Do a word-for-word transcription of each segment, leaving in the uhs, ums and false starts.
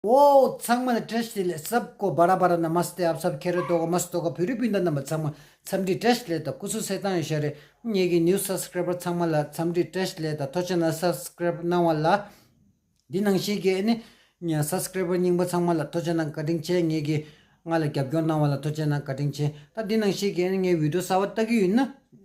ཨོ། ཚང་མ་ལ་བཀྲ་ཤིས་བདེ་ལེགས། सबको बड़ा बड़ा नमस्ते, आप सब खैरियत होगा, मस्त होगा। བོད་རིགས་སྤུན་ཟླ་རྣམ་པ་ཚང་མ་འཚམས་འདྲི་བཀྲ་ཤིས་བདེ་ལེགས་དང་སྐུ་གཟུགས་གསལ་ཐང་ཡོད་ཤག་རེད། ངེད་ཀྱི་new subscriber ཚང་མ་ལ་འཚམས་འདྲི་བཀྲ་ཤིས་བདེ་ལེགས་དང་ཐུགས་རྗེ་གནང་། subscribe གནང་བ་ལ། འདི་ནང་བཞིན་གྱི་ཨ་ནི་subscriber རྙིང་པ་ཚང་མ་ལ་ཐུགས་རྗེ་གནང་བཀའ་དྲིན་ཆེ། ངེད་ཀྱི་ང་ལ་རྒྱབ་སྐྱོར་གནང་བ་ལ་ཐུགས་རྗེ་གནང་བཀའ་དྲིན་ཆེ། ད་འདི་ནང་བཞིན་གྱི་ཨ་ནི་ངའི་video གསར་པ་ལྟ་གི་ཡོད་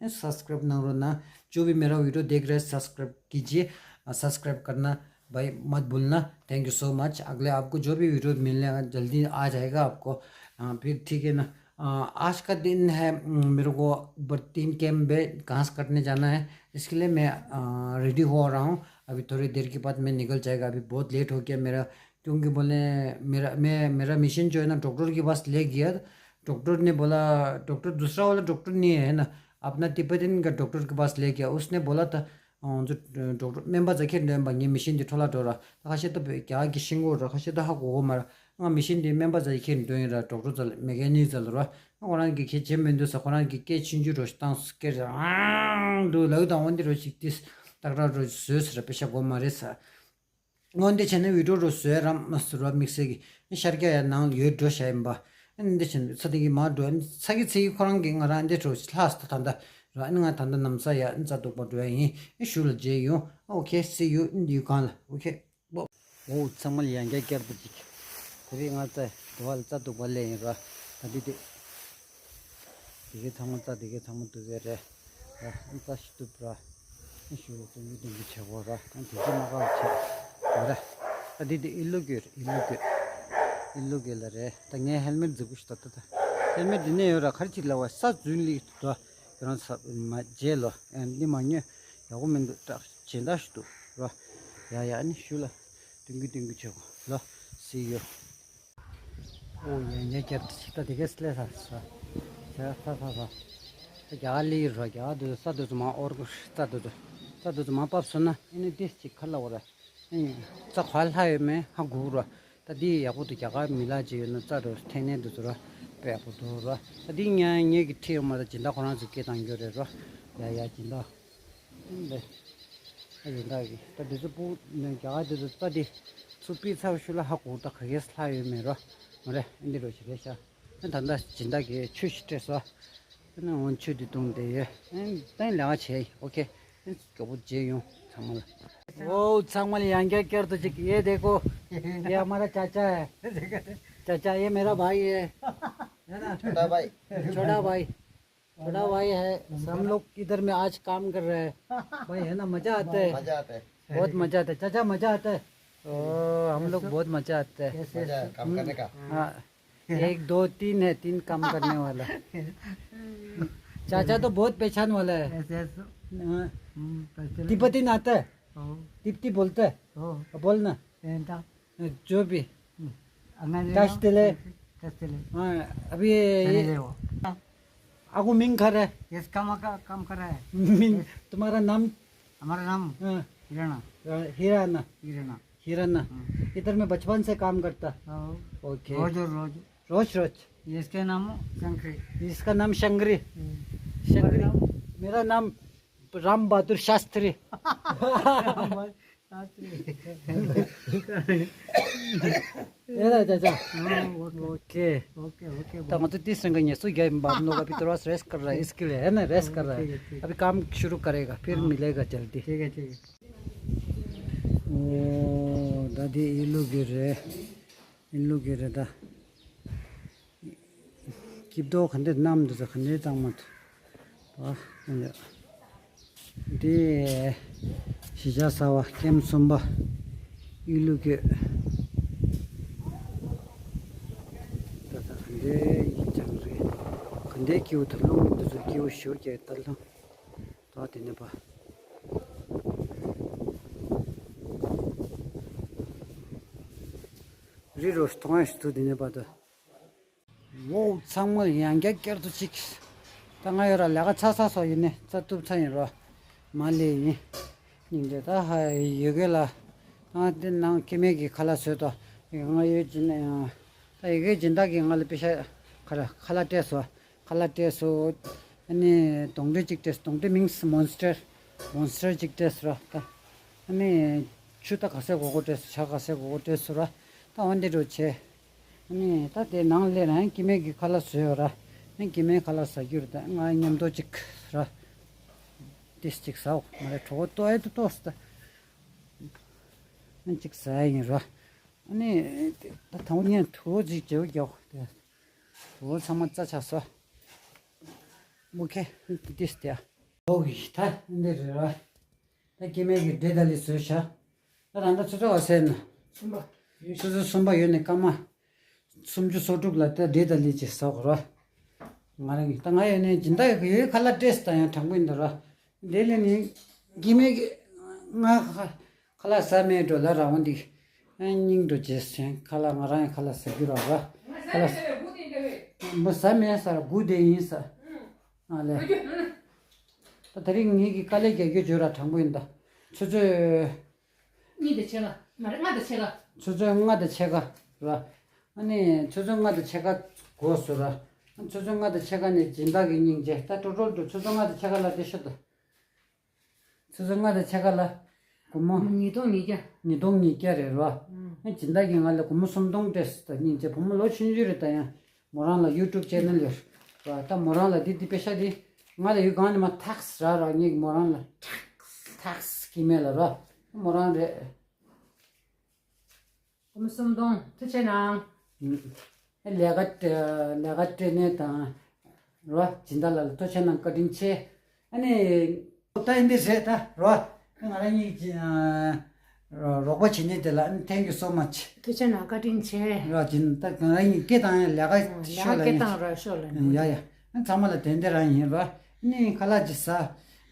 ན་subscribe གནང་རོགས་གནང་། जो भी मेरा video देख रहे हैं, subscribe कीजिए। सब्सक्राइब करना भाई मत भूलना। Thank you so much। अगले आपको जो भी वीडियो मिलने जल्दी आ जाएगा आपको। अ, फिर ठीक है ना। अ, आज का दिन है, अम, मेरे को ऊपर तीन कैंप पे घास काटने जाना है, इसके लिए मैं रेडी हो रहा हूँ। अभी थोड़ी देर के बाद मैं निकल जाएगा। अभी बहुत लेट हो गया मेरा, क्योंकि बोले मेरा मैं मेरा मशीन जो है ना डॉक्टर के पास ले गया। डॉक्टर ने बोला, डॉक्टर दूसरा वाला डॉक्टर नहीं है ना, अपना तिब्बतन का डॉक्टर के पास ले गया। उसने बोला था, अ, जो डॉक्टर སྨན་པ་ཚོ་ཁྱེར་འདོན་པ་ངའི་མི་ཤིན་འདི་འཕྲོ་བརླག་འགྲོ་ར། ད་ཁ་ཤས་ད་རྒྱ་གི་ཤིང་གོ་ར། ཁ་ཤས་ད་ཧ་གོ་གོ་མ་ར། ང་མི་ཤིན་འདི་སྨན་པ་ཚོ་ཁྱེར་འདོན་ཡིན་ར། ཌོག་ཊར་ཚོ་ལ་མེ་ཀ་ནིག་ཚོ་ལ་ར། ང་ཁོ་རང་གི་ཁྱེད་བྱེད་མི་འདུག་ས། ཁོ་རང་གི་སྐད་ཆུང་ཆུང་རོ་ཞིག་བཏང་སྐད་ར་ཨང་འདུག་ལག་དང་འོན་ཏེ་རོ་ཞིག་ཏིས་ཏག་ཏག་རོ་བཟོས་ཟེར་ར། པེ་ཤ་གོ་མ་རེད་ས། འོན་ཏེ་བྱས་ན་བི་ཌིའོ་རུ་བཟོས་རམ་མ་ཟེར་བ་དམིགས་བསལ་གྱི་ཤར་རྒྱག་ཡ་ནང་ཡོད་འགྲོ་བྱ་ཡིན་པ། འདི་བྱས་ན་ཚ་དེ་གི་མ་འགྲོ་ཚ་གི་ཚ་གི་ཁོ་རང་གི་ང་རང་འདི་འགྲོ་ལྷག་ས་ད་ད་ར། ཨ་ནི་ང་ད་ལྟ་ནམ་ས་ཡ་ཨ་ནི་རྩ་སྡུག་པ་འགྲོ་ཡ་ཡིན། ཨ་ཞུ་ལ་མཇལ་ཡོང་། ཨོ་ཁེ། སི་ཡུ་ཡུ་གང་ལ། ཨོ་ཁེ། ཨོ་ཚང་མ་ལ་ཡང་བསྐྱར་བསྐྱར་དུ་ཅིག་ད་རེས་ང་རྩ་དུ་བ་ལ་རྩ་སྡུག་པ་ལས་ཡིན་ར། ད་འདི་དེ། དེ་གའི་ཚང་མ་རྩ་དེ་གའི་ཚང་མ་དུ་བས་རེད། ཨ་རྩ་ཤི་དུབ་ར། ཨ་ཞུ་རུ་ཏུང་གི་ཏུང་གི་བྱེད་དགོས་ར། ཨ་དེ་གི་མ་ཀ་བྱེད་དགོས་ར། ཨ་འདི་དེ་ཨི་ལུ་གི་རེད། ཨི་ལུ་གི་ཨི་ལུ་གི་ལ་རེད། ད་ངའི་ཧེལ་མེད་འཛི་གུ་ཤི་ད་ད་ད། ཧེལ་མེད་འདི་ནས་ཡོད་ར། ཁར་ཅིག་ལ་བ་ས་རྫུན་ལི་དུ་ད་ཁྱོད་རང་ས་མ་བརྗེད་ལོ། ཨ་འདི་མ་ཉོས་ཡག་པོ་མི་འདུག་ད་སྦྱིན་བདག་ཞིག་འདུག་ར། ཡ་ཡ་ཨ་ནི་ཞུ་ལ་ཏུང་གི་ཏུང་གི་བྱེད་དགོས་ལོ། སི་ཡུ། ཨོ་ཡ་ཡ་རྒྱབ་ཏུ་ཅིག་ད་དེ་གས་སླེ་ས་ས་ས་ས་ས་ས་རྒྱ་གར་ལི་རོ། རྒྱ་གར་དུ་ས་དུ་ཚོ་མ་ཨོར་གུ་ས་དུ་ཚོ་ས་དུ་ཚོ་མ་བབས་སོང་ན་ཨ་ནི་ཏིས་ཅིག་ཁ་ལ་འོ་ར། ཨ་ནི་རྩ་ག་ལྷ་ཡོད་མེད་ཧ་གོ་ར། ད་འདི་ཡག་པོ་འདུག་རྒྱ་གར་མི་ལ་ཅིག་ཡོད་ན་རྩ་རུ་ཐན་ནས་འདུག་ཚུ་ར། དཔེ་ཡག་པོ་འདུག་ར། ད་འདི་ངས་ངས་ཀྱི་ཁྲིད་ཡོང་མ་ད་སྦྱིན་བདག་ཁོ་རང་ཚོ་སྐད་བཏང་རྒྱུ་རེད་ར། ཡ་ཡ་སྦྱིན་བདག་ལེ། ཨ་སྦྱིན་བདག་གི་ད་འདི་ཚོ་སྤུ་ནས་རྒྱ་གར་འདི་ཚོ་རྩ་འདི་ཚུར་ཕུད་ཚར་ཤུལ་ལ་ཧ་གོ་ད་ག་གེ་ལྷ་ཡོད་མེད་ར། མ་རེད། ཨ་འདི་རུ་ཞིག་རེད་ཤག་ཨ་ད་ད་སྦྱིན་བདག་གིས་ཆུ་ཞིག་སྤྲད་སོང་། ཨ་ནི་འོ་ཆུ་འདི་བཏུང་བསྡད་ཡོད། ཨ་ནི་ལས་ཀ་བྱས་ཡིན། ཨོ་ཁེ། ཨ་ནི་མགྱོགས་པོ་མཇལ་ཡོང་ཚང་མ་ལ། ཨོ་ཚང་མ་ལ་ཡང་བསྐྱར་བསྐྱར་དུ་ཅིག ये देखो, ये हमारा चाचा है। चाचा, ये मेरा भाई है। छोटा भाई। छोटा भाई। बड़ा भाई है। हम लोग इधर में आज काम कर रहे हैं। भाई है ना, मजा आता है। मजा आता है। बहुत मजा आता है चाचा, मजा आता है। ओ, हम लोग बहुत मजा आता है। कैसे? मजा है काम करने का। हाँ। एक, दो, तीन है, तीन काम करने वाला। चाचा तो बहुत पहचान वाला है। ऐसे, ऐसे। हाँ। हम्म, पहचान। तिब्बती नाता है। ओ। तिब्बती बोलता है। ओ। बोलना। एंटा। जो भी। हम्म। अंग्रेजी में। तस्तिले। तस्तिले। हाँ, अभी ये, ये। आपको मिंग खा रहा है। यस, काम का, काम कर रहा है। Ming, yes. तुम्हारा नाम? हमारा नाम? हाँ। हिराना। हाँ, हिराना। हिराना। हिराना। हाँ। इधर में बचपन से काम करता? हाँ। ओके। रोज, रोज। रोज, रोज। इसके नाम शंकरी। इसका नाम शंकरी। हम्म। शंकरी। मेरा नाम राम बहादुर शास्त्री। ཡ་ལ་ཅ་ཅ། ཨོ་ཁེ། ད་ང་ཚོ་ཏི་སེང་ག་ཉེ་སུ་རྒྱ་ཡིན་པ་ནོ། अभी थोड़ा रेस्ट कर रहा है, इसके लिए है ना, रेस्ट कर रहा है। अभी काम शुरू करेगा, फिर मिलेगा जल्दी। ठीक है, ठीक है। ཨོ་ད་དེ་ཨི་ལུ་གི་རེད། ཨི་ལུ་གི་རེད་ད། སྐྱིབས་རྡོ་ག་འདྲ་བསྣམས་འདུག་ཟེར། ག་འདྲ་གཙང་མ་འདུག་ཨ། འདི་གཞིས་ཆགས་གསར་པ་ཀེམ་གསུམ་པ་ཨི་ལུ་གི་ད་ད་ག་འདྲ་ཡིན་ཀྱང་རེད། ག་འདྲ་སྐྱིད་པོ་འདུག་རླུང་འདི་ཚོ་སྐྱིད་པོ་ཞུ་རྒྱག་ད་རླུང་ད་དེ་ནས་པ་རི་རོ་སྟོང་ཡ་ཞིག་འདུག་དེ་ནས་པ་ད། ཝོའུ་ཚང་མ་ཡང་བསྐྱར་བསྐྱར་དུ་གཅིག་ད་ང་ཡོད་ར་ལས་ཀ་ཚ་ཚ་སོ་ཡིན་ནི་རྩ་གཏུབ་ཚ་ཡིན་རོ། མ་ལས་ཡིན། སྙིང་རྗེ་ད་ཧ་ཡོད་གེ་ལ། ང་དེ་ནང་སྐྱེ་དམན་གྱི་ཁ་ལག་བཟོས་ཏོ། ང་ཡོད་ཀྱི་ནས་ཡང་། ད་ཡི་གེ་སྦྱིན་བདག་གིས་ང་ལ་པེ་ཤ་ཁ་ལག་ཁ་ལག་སྤྲད་སོ། ཁ་ལག་སྤྲད་སོ། ཨ་ནི་དོང་ཏྲི་གཅིག་སྤྲད་སོ། དོང་ཏྲི་མིང་སི་མོན་སི་ཊར། མོན་སི་ཊར་གཅིག་སྤྲད་སོ་ར་ད། ཨ་ནི་ཆུ་ད་ག་ཚད་དགོས་དགོས་སྤྲད་སོ། ཇ་ག་ཚད་དགོས་དགོས་སྤྲད་སོ་ར། ད་འོ་འདི་འགྲོ་བྱས། ཨ་ནི་ད་དེ་ནང་སླེབས་རང་སྐྱེ་དམན་གྱི་ཁ་ལག་བཟོས་ཡོད་ར། ཨ་ནི་སྐྱེ་དམན་ཁ་ལག་ཟ་རྒྱུ་རེད། ད་ང་མཉམ་དུ་ཅིག་ར། ཏིས་ཅིག་ཟའོ། མ་རེད། གྲོད་ཁོག་ལྟོགས་ཨེ་ཏོ་ཏོག་ཟེར། ཨ་ནི་ཅིག་ཟ་ཡ་ཡིན་ར། ཨ་ནི་ད་དང་པོ་ཉན་དུ་བོ་ཅིག་བརྗེ་པོ་རྒྱག་དེ། དུ་བོ་ཚང་མ་རྩ་ཆག་སོ། ཨོ་ཁེ། ཏིས་དེ། ཨོ་ཡི་ད་འདི་རེད་ར། ད་སྐྱེ་དམན་གྱི་འབྲས་དང་ལི་བཟོས་ཤག་ད་རང་ད་ཆུ་ཚོད་ག་ཚོད་ཡིན་ན། གསུམ་པ། ཆུ་ཚོད་གསུམ་པ་ཡོལ་ནས་སྐར་མ་སུམ་ཅུ་སོ་དྲུག་ལ་ད་འབྲས་དང་ལི་ཅིག་ཟ་དགོས་ར། ང་རང་གིས་ད་ང་ཡོད་ནས་སྦྱིན་བདག་གི་ཡོད་ཁ་ལག་སྤྲད་ད་ཡང་དྲང་པོ་ཡིན་ད་ར། འདི་ལས་ནི་སྐྱེ་དམན་གྱི་ང་ཁ་ཁ་ལག་ཟ་མེད་འགྲོ་ལ་ར་འོ་འདི། ཨ་སྙིང་འགྲོ་བྱེད་སེང་ཁ་ལག་ང་རང་ཡང་ཁ་ལག་ཟ་རྒྱུ་ར་ར། ཁ་ལག་མོ་ཟ་མེད་ཟ་ར་སྒུག་བསྡད་ཡིན་ཟ། ཨ་ལས། ད་དེ་རིང་ངེད་ཀྱི་དཀའ་ལས་རྒྱག་རྒྱུ་བརྗོད་ར་དྲང་པོ་ཡིན་ད། ཆུ་ཚོད། གཉིས་དང་ཕྱེད་ཀ་མ་རེད། ལྔ་དང་ཕྱེད་ཀ་ཆུ་ཚོད་ལྔ་དང་ཕྱེད་ཀ་ར། ཨ་ནི་ཆུ་ཚོད་ལྔ་དང་ཕྱེད་ཀ་འགོར་སོང་ར། ཆུ་ཚོད་ལྔ་དང་ཕྱེད་ཀ་ནས་སྦྱིན་བདག་གི་སྙིང་རྗེ་ད་ཀྲོ་ཀྲོལ་དུ་ཆུ་ཚོད་ལྔ་དང་ཕྱེད་ཀ་ལ་དེ་ཤོད་ད། ཆུ་ཚོད་ལྔ་དང་ཕྱེད་ཀ་ལ། སྒོར་མོ། ཉིས་སྟོང་ཉིས་བརྒྱ། ཉིས་སྟོང་ཉིས་བརྒྱ་རེད་རོ། ཨ་སྦྱིན་བདག་གིས་ང་ལ་སྒོར་མོ་སུམ་སྟོང་སྤྲད་སོང་ད་སྙིང་རྗེ། བུ་མོ་ལོ་ཆུང་ཆུང་རེད་ད་ཡང་། མོ་རང་ལ་ཡུ་ཊུབ་ཅེ་ནལ་ཡོད་ར། ད་མོ་རང་ལ་འདི་འདི་པེ་ཤ་འདི། ང་ལ་ཡུལ་གང་ནས་མ་ཐགས་ར་ར་ངེད་ཀྱི་མོ་རང་ལ། ཐགས་ཐགས་ཀྱི་མེད་ལ་ར། མོ་རང་རེད། སྒོར་མོ་སུམ་སྟོང་ཐུགས་རྗེ་གནང་། ལས་ཀ་སྤྲད་ལས་ཀ་སྤྲད་ནས་དང་། རོ། སྦྱིན་བདག་ལགས་ལ་ཐུགས་རྗེ་གནང་བཀའ་དྲིན་ཆེ། ཨ་ནི། ད་ཡིན་འདི་རེད་ད་རོ། ང་རང་གཉིས་ཀྱི། རོགས་པ་བྱེད་མཁན་དེ་ལ་ཨ་ནི་thank you so much། ཐུགས་རྗེ་གནང་བཀའ་དྲིན་ཆེ། རོ་སྦྱིན་བདག་ང་རང་གཉིས་སྐད་བཏང་ཡ་ལས་ཀ་ལས་ཤོར་ཀ་ལ་སྐད་ཡིན། བཏང་རོགས་ཤོག་ལ་ཡ་ནི། ཡ་ཡ། ཨ་ཚང་མ་ལ་དེ་འདྲ་རང་ཡིན་རོ། ཨ་ནི་ཁ་ལག་ཅིག་ཟ།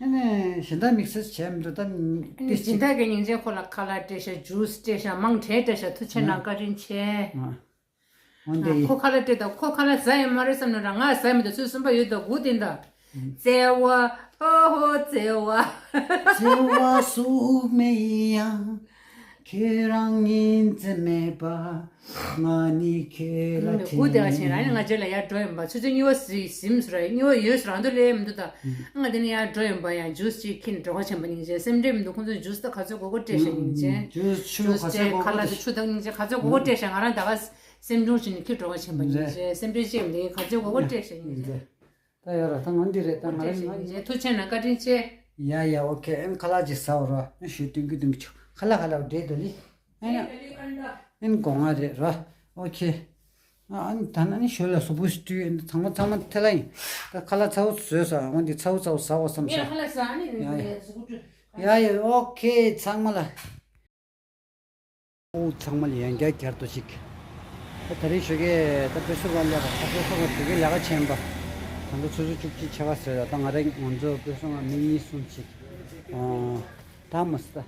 ཨ་ནི་གཞན་དག་དམིགས་བསལ་བྱས་མི་འདུག་ད་ཨ་ནི་ཏིས་སྦྱིན་བདག་གི་སྙིང་རྗེ་ཁོ་ལ་ཁ་ལག་སྤྲད་ཤག་ཇུས་སྤྲད་ཤག་མང་དྲགས་སྤྲད་ཤག་ཐུགས་རྗེ་གནང་བཀའ་དྲིན་ཆེ། ཨ། འོན་ཏེ། ཁོ་ཁ་ལག་སྤྲད་ད་ཁོ་ཁ་ལག་ཟ་ཡི་མ་རེད་བསམ་ནས་ར་ང་ཟ་མི་འདུག་ཚོད་གསུམ་པ་ཡོད་ད་སྒུག་དེ་འདྲ། བརྩེ་བ། ཨོ་ཧོ་བརྩེ་བ། བརྩེ་བ་གཟུགས་མེད་ཡང་། ཁྱེད་རང་ཉིད་འཛིན་མེད་པ། ང་ནི་ཁྱེད་ལ་སྒུག་དེ་བ་ཕྱིན་ར་ནི་ང་རྗེས་ལ་ཡར་འགྲོ་ཡིན་པ་ཆུ་ཚོད་གཉིས་པ་ཟི་ཟིམ་སུ་ར་གཉིས་པ་ཡོད་སུ་རང་དུ་ལས་མི་འདུག་ད། ང་དེ་ནས་ཡར་འགྲོ་ཡིན་པ་ཡང་ཇུས་ཅིག་ཁྱེར་ནས་འགྲོ་ག་ཕྱིན་པ་སྙིང་རྗེ་སེམས་ཁྲལ་མི་འདུག་ཁོང་ཚོས་ཇུས་ད་ག་ཚོད་དགོས་དགོས་སྤྲད་ཤག་སྙིང་རྗེ། ཇུས་ཆུ་ག་ཚོད་དགོས་དགོས་སྤྲད། ཁ་ལག་དེ་ཆུ་དང་སྙིང་རྗེ་ག་ཚོད་དགོས་དགོས་སྤྲད་ཤག་ང་རང་ད་ག་སེམས་ཆུང་བྱས་ནས་ཁྱེར་འགྲོ་ག་ཕྱིན་པ་སྙིང་རྗེ་སེམས་ཁྲལ་བྱེད་མི་འདུག་ག་ཚོད་དགོས་དགོས་སྤྲད་ཤག་སྙིང་རྗེ། ད་ཡོད་ར་ད་ང་འདི་རེད་ད་ང་རང་ང་ཐུགས་རྗེ་གནང་བཀའ་དྲིན་ཆེ། ཡ་ཡ་ཨོ་ཁེ། ཨན་ཁ་ལག་ཅིག་ཟ་འོ་ར། ཨན་ཞུ་ཏུང་གི་ཏུང་གི་ཆུ་ཁ་ལག་ཁ་ལག་འདྲེ་དོ་ལི། ཨན་ཨན་གོ་ང་རེད་ར། ཨོ་ཁེ། ཨན་ད་ན་ནི་ཞོལ་ལ་སུ་བུ་སི་ཏུ་ཨན་ཚང་མ་ཚང་མ་ཐེ་ལ་ཡིན། ད་ཁ་ལག་ཚ་བོ་བཟོས་ས་འོ་འདི་ཚ་བོ་ཚ་བོ་ཟ་འོ་བསམ་ས། ཡ་ཡ་ཨོ་ཁེ་ཚང་མ་ལ། ཨོ་ཚང་མ་ལ་ཡང་བསྐྱར་བསྐྱར་དུ་ཅིག་ད་ད་རེས་ཞོགས་ཀས་ད་དཔེ་སོར་བ་ལས་པ་ད་དཔེ་སོར་བ་ཞོགས་ཀས་ལས་ཀ་ཆེན་པ། ད་ལྟ་ཆུ་ཚོད་བཅུ་གཅིག་ཕྱེད་ཀ་ཟེར་ད་ང་རང་ང་ཚོ་དཔེ་སོར་བ་མི་གཉིས་གསུམ་ཅིག་ཨོ། ད་མ་སི་ད།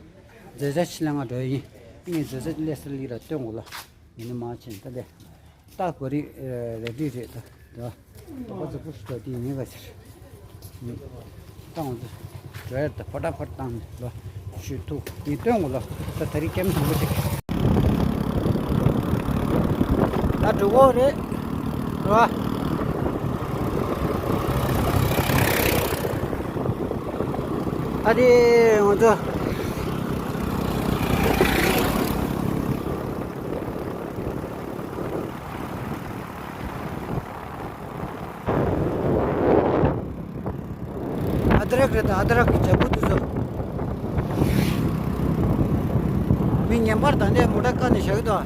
མཛད་འཆར་ཕྱི་ལ་ང་འགྲོ་ཡིན། ངས་མཛད་འཆར་སླེབས་སར་ལི་ར་སྟོན་དགོས་ལ། ཡིན་ནི་མ་ཕྱིན་ད་ལས། ལྟ་དགོས་རིགས་རེ་འགྲིག་རེད་ད། འདྲ། ལོག་པ་ཟ་ཕུ་སུ་ཏོ་དེ་ཡིན་ག་ཕྱིར། ད་ང་ཚོ་འགྲོ་ཡ་ད་ཕོ་ཏ་ཕོ་ཏ་བཏང་ནས་ལོ། ཞུ་ཐུག་ངས་སྟོན་དགོས་ལོ། ད་ད་རིང་ཀེམ་དང་པོ་ཅིག་ད་འགྲོ་གོ་རེད། རོ། ད་དེ་ང་ཚོ། ཨ་དྲག་རེད་ད། ཨ་དྲག་གི་བྱ་སྤུ་དེ་ཚོ། མི་ངན་པར་ད་ནས་མོ་ཊ་བཀག་ནས་བཞག་གི་འདུག་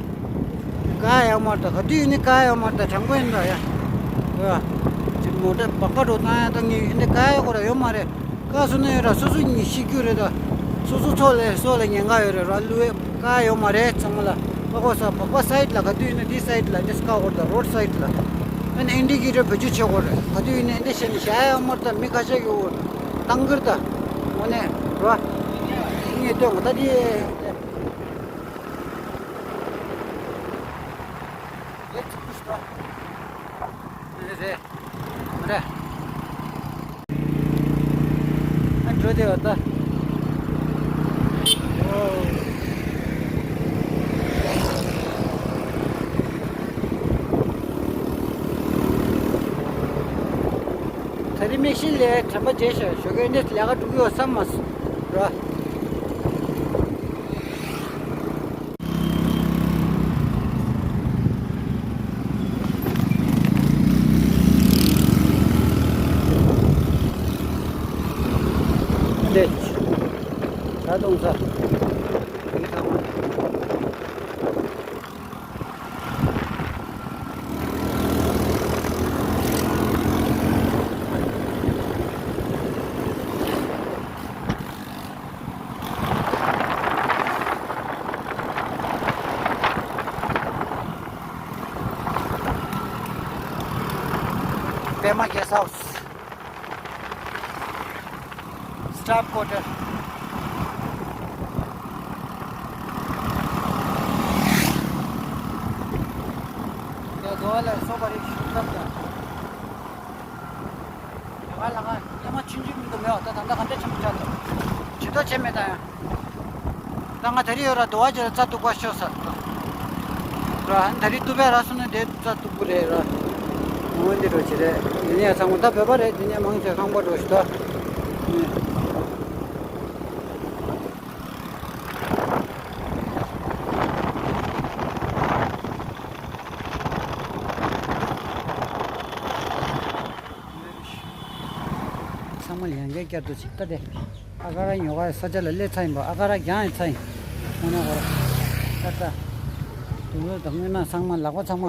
བཀག་ཡོད་མ་རེད་ད། ག་དུས་ཡིན་ནའི་བཀག་ཡོད་མ་རེད་ད། དྲང་པོ་ཡིན་ད་ཡ། ཨ། ཅིག་མོ་ཊ་བ་ཀ་འགྲོ་བཏང་ཡ་ད་ངས་ཡིན་ནའི་བཀག་ཡོད་ཁོ་ར་ཡོད་མ་རེད། བཀག་སོང་ན་ཡོད་ར་སོ་སོ་ཉིད་ཤི་རྒྱུ་རེད་ད། སོ་སོ་ཚོ་ལས་སོ་ལ་ཉེན་ཁ་ཡོད་རེད་ར། ལུས་བཀག་ཡོད་མ་རེད་ཚང་མ་ལ། ཨ་ཁོ་ས་བག་པ་སའིཌ་ལ་ག་དུས་ཡིན་ན་འདི་སའིཌ་ལ་འདི་སྐ་འོར་དང་རོཌ་སའིཌ་ལ། ཨ་ནི་ཨིན་ཌི་ཀེ་ཊར་བེད་སྤྱོད་བྱེད་དགོས་རེད། ག་དུས་ཡིན་ན་འདི་བྱས་ནས་བཞག་ཡ་མར་དང་མི་ཁ་ཤས་ཀྱི་འོ་བཏང་གིར་དང་། དངོས་གནས་རོ། ངས་སྟོན་གོ་ད་འདི། རེད་རེད། ཨ་འགྲོ་བདེ་བ་ལྟ། ད་རིང་མིག་ཤེལ་ལས་དྲན་པ་བརྗེད་ཤག་ཞོགས་ཀས་འདི་ལས་ཀ་འགྲོ་གི་ཡོད་བསམ་མ་སོང་ར། གཏོང་ས། དེ་ཚང་མ། པད་མ་གེ་སི་ཧའུ་སི། Staff quarter. དེ་དོ་ལ་སོ་པ་རིགས་ཤིག་ཐབས་དང་། ང་ལ་ང་ཉི་མ་ཆུང་ཆུང་མི་འདུག་མེད་པ། ད་ད་ལྟ་ག་འདྲ་ཆེན་པོ་ཆགས་འདུག་ཇི་ལྟར་བྱེད་མེད་ད་ཡང་། ད་ང་ད་རེས་ཡོད་ར་དུ་བ་ཇོ་རྩ་སྟུག་པ་ཤོར་ས། ར་ད་རེས་ཏུ་བས་ར་སོང་ན་དེ་རྩ་སྟུག་པོ་རེད་ར། འོན་ཏེ་འགྲོ་ཅི་རེད། དེ་ནས་ཚང་མ་ད་བོད་པ་རེད། དེ་ནས་མང་ཆེ་ཁང་པ་འགྲོ་ཞིག་ད། ཚང་མ་ལ་ཡང་བསྐྱར་བསྐྱར་དུ་ཅིག་ལྟ་སྟེ། ཨ་ཀ་ར་ཉོ་ག་ས་ཆ་ལ་སླེབས་ཚར་ཡིན་པ། ཨ་ཀ་ར་རྒྱང་ཡིན་ཚར་ཡིན། དངོས་གནས་ཁོ་ར་ལྟ་ལྟ། དུང་ལོ་དང་དངོས་གནས་ཚང་མ་ལག་པ་ཚང་མ་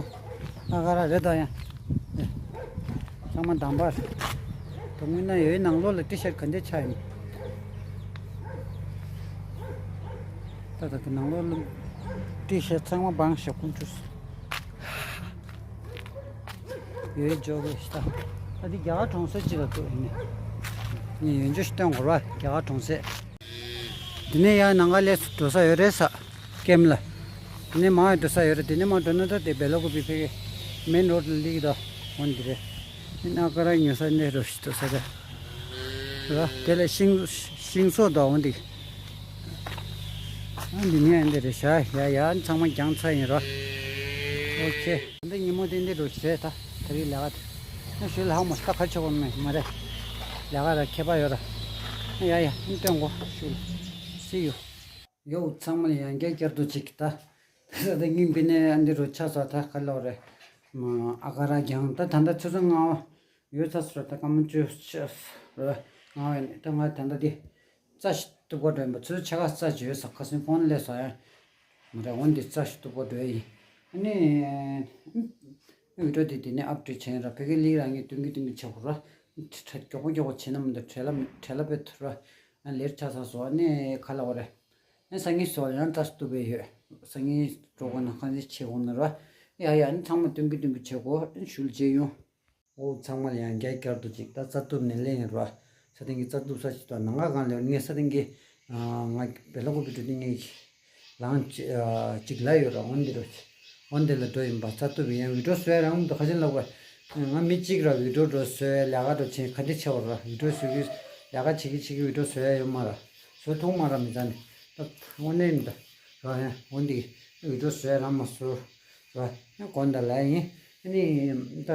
ཨ་ཀ་ར་རེད་ད་ཡང་། ཚང་མ་འདམ་པར། དུང་དངོས་གནས་ཡོད་ནང་ལོགས་ལ་ཏི་ཤར་ག་འདྲ་ཆགས་ཡིན། ད་ད་གི་ནང་ལོགས་ལ་ཏི་ཤར་ཚང་མ་སྦངས་ཤག་ཁོང་ཚོས། ཡོད་འཇོག་གི་ཤི་ད། ད་འདི་རྒྱ་གར་གྲོང་གསེབ་ཅིག་ལ་འདུག་ཡིན་ནི། ངས་ཡོད་འཇོག་ཤི་སྟོན་དགོས་ར་རྒྱ་གར་གྲོང་གསེབ། འདི་ནས་ཡང་ནང་ག་ལས་སུ་འགྲོ་ས་ཡོད་རེད་ས། ཀེམ་ལ། འདི་ནས་མང་བའི་འགྲོ་ས་ཡོད་རེད། འདི་ནས་མར་འགྲོ་ན་ད་དེ་བེ་ལ་ཀུ་པི་ཕེ་གི་མེན་རོ་ཌི་ལ་སླེབས་ཀྱི་འདུག་འོན་འདི་རེད། འདི་ན་ཀ་ར་ཉོ་ས་འདི་རོ་ཤི་འགྲོ་ས་རེད། ར་དེ་ལ་ཤིང་ཤིང་བཟོ་འདུག་འོན་འདི། ཨ་འདི་ནས་འདི་རེད་ཤག་ཡ་ཡ་ཚང་མ་རྒྱང་ཚ་ཡིན་རོ། ཨོ་ཁེ། འདི་ཉིན་མོ་དེ་འདི་འགྲོ་ཤི་རེད་ད། ད་རེས་ལས་ཀ་དེ། ཨ་ཞུ་ལ་ཧ་མོ་ཤི་ད་ཁ་ཆེ་བོ་མེད་མ་རེད། ལས་ཀ་ར་ཁྱད་པར་ཡོད་ར། ཡ་ཡ་ཨ་སྟོན་གོ་ཞུ་ལ། སི་ཡུ། ཡོ་ཚང་མ་ལ་ཡང་བསྐྱར་བསྐྱར་དུ་ཅིག་ད། ད་ད་སྙིང་པི་ནས་ཨ་འདི་རུ་ཆགས་ས་ད་ག་ལོག་རེད། ཨ་ཀ་ར་རྒྱང་ད་ད་ད་ཆུ་ཚོད་ལྔ་པ་ཡོད་ཚ་སོ་ད་སྐར་མ་བཅུ་ཆགས་ར་ལྔ་པ་ཡིན་ད་ང་ད་ད་འདི་རྩ་ཞིག་སྟུག་པོ་འགྲོ་ཡིན་པ་ཚུར་ཆ་ག་རྩ་བརྗོད་ས་ཁ་སང་ཕོན་སླེབས་ས་ཡང་མ་རེད། འོན་ཏེ་རྩ་ཞིག་སྟུག་པོ་འགྲོ་ཡིན། ཨ་ནི་བི་ཌིའོ་དེ་དེ་ནས་ཨབ་ཌེཊ་བྱས་ཡིན་ར་ཕ་གི་ལིག་རང་གིས་སྟོན་གི་སྟོན་གི་བྱེད་དགོས་ར་མགྱོགས་པོ་མགྱོགས་པོ་བྱས་ན་མི་འདུག་བྲེལ་ལ་བྲེལ་ལ་བེད་ཐུབ་ར་ཨ་ལེར་ཆ་ཚ་སོ་ཨ་ནི་ག་ལ་བ་རེད། ཨ་སང་ཉིན་སོ་ཡང་ཏྲ་སྟུ་བེ་ཡོད། སང་ཉིན་འགྲོ་དགོས་ན་ཁང་ཚན་ཆེ་དགོས་ན་ར། ཡ་ཡ་ཨ་ནི་ཚང་མ་སྟོན་གི་སྟོན་གི་བྱེད་དགོས་ཨ་ནི་ཞུ་ལ་བྱེད་ཡོང་། འོ་ཚང་མ་ལ་ཡང་བསྐྱར་བསྐྱར་དུ་ཅིག་ད་རྩ་གཏུབ་ནས་ལེན་ཡིན་ར། ས་སྟེང་གི་རྩ་གཏུབ་ས་ཅིག་ཏུ་ནང་ང་གང་ལེན་ངས་ས་སྟེང་གི་ང་བེ་ལ་ཀོ་པི་ཏུ་ཏི་ངས་ལང་ཅིག་ལ་ཡོད་ར། འོན་ཏེ་ར་འོན་ཏེ་ལ་འགྲོ་ཡིན་པ་རྩ་གཏུབ་ཡང་བི་ཌིའོ་བཟོ་ཡ་རང་དུ་ཁ་ཆེན་ལ་བ་ང་མི་གཅིག་ར་བི་ཌིའོ་འགྲོ་བཟོ་ཡ་ལས་ཀ་འགྲོ་ཆེན་ག་འདྲ་ཆེ་བ་ར་བི་ཌིའོ་བཟོ་གི་ལས་ཀ་བྱེད་ཀྱི་བྱེད་ཀྱི་བི་ཌིའོ་བཟོ་ཡ་ཡོད་མ་ར། བཟོ་ཐུབ་མ་ར་མི་ཚ་ནི་ད་དངོས་གནས་མི་ད་ར་ཡང་འོན་ཏེ་བི་ཌིའོ་བཟོ་ཡ་རང་མ་བཟོ་ར་ཡང་གོན་ད་ལ་ཡིན་ཨ་ནི་ད།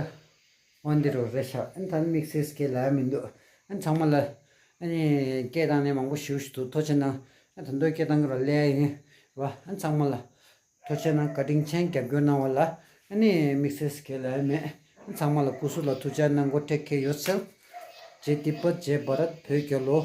འོན་ཏེ་རོ་རེ་ཤ་ཨན་ཐན་དམིགས་བསལ་སྐད་ལ་མི་འདུག་ཨན་ཚང་མ་ལ་ཨ་ནི་སྐད་བཏང་ནས་མང་པོ་ཞུ་ཞུ་འདུག་ཐུགས་རྗེ་གནང་། ཨན་ད་འདོད་སྐད་བཏང་གི་རོ་ལས་ཡིན་བ་ཨན་ཚང་མ་ལ་ཐུགས་རྗེ་གནང་། བཀའ་དྲིན་ཆེན་རྒྱབ་སྐྱོར་གནང་བ་ལ་ཨ་ནི་དམིགས་བསལ་སྐད་ལ་མེད། ཨན་ཚང་མ་ལ་སྐུ་གཟུགས་ལ་ཐུགས་རྗེ་གནང་གོ། ཐེག་ཁེ་ཡོད་སེལ། ཇེ་ཏི་པ་ཇེ་བྷ་རད་བོད་རྒྱལ་ལོ།